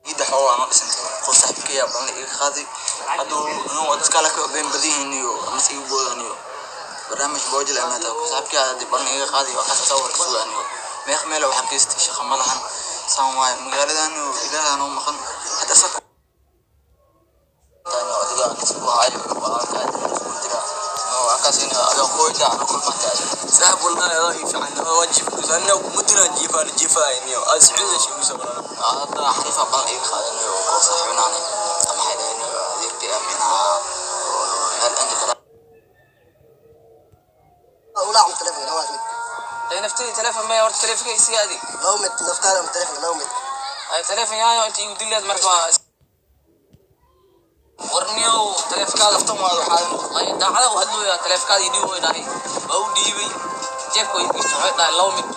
Ciidda xoolaha ma dhisantay qof saaxiibkay aa balan iga qaaday hadduu inuu dadka ka been badan yihiin iyo mase igu boodaan iyo barnaamij boojil ama taa saaxiibkay aa hadii balan iga qaaday waa kaas asaa warka sugaan iyo meeq meel waxaa geystay shaqa ma lahan saan waaye magaaladan iyo ilaahan oo maqan hadda sad adiga kasbu hayo walaalka isku jira oo akaas in adiga qoyda aan kulmata. Saaxib, wallahi adaa ii fiican, waa jiifka anna mudina jiifaan jiifaayniyo aad Sacuudiya sheegayso walaalo. Hadda xariifa balan iga qaadan iyo koo saaxiibnaane ama waxay dhaheen adeerkay micnaha meel inta badan. ولا تليفون لو مت. Naftay telefoon maya horta telefonka isiga adig. لو مت نفتها تليفون لو مت. Ay telefoon yaayo inta igu dileed marka waa warniyow telefonkaada laftan waa waxaa may daacada u hadlooya telefonkaada ii dhiib way dhahay, waa u dhiibay, jeebka way gishta, waxay dhahay laba mid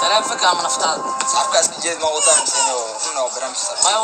telefonka ama naftaada. Saaxiibkaas jeed ma wadaan mise inuu barnaamij maya.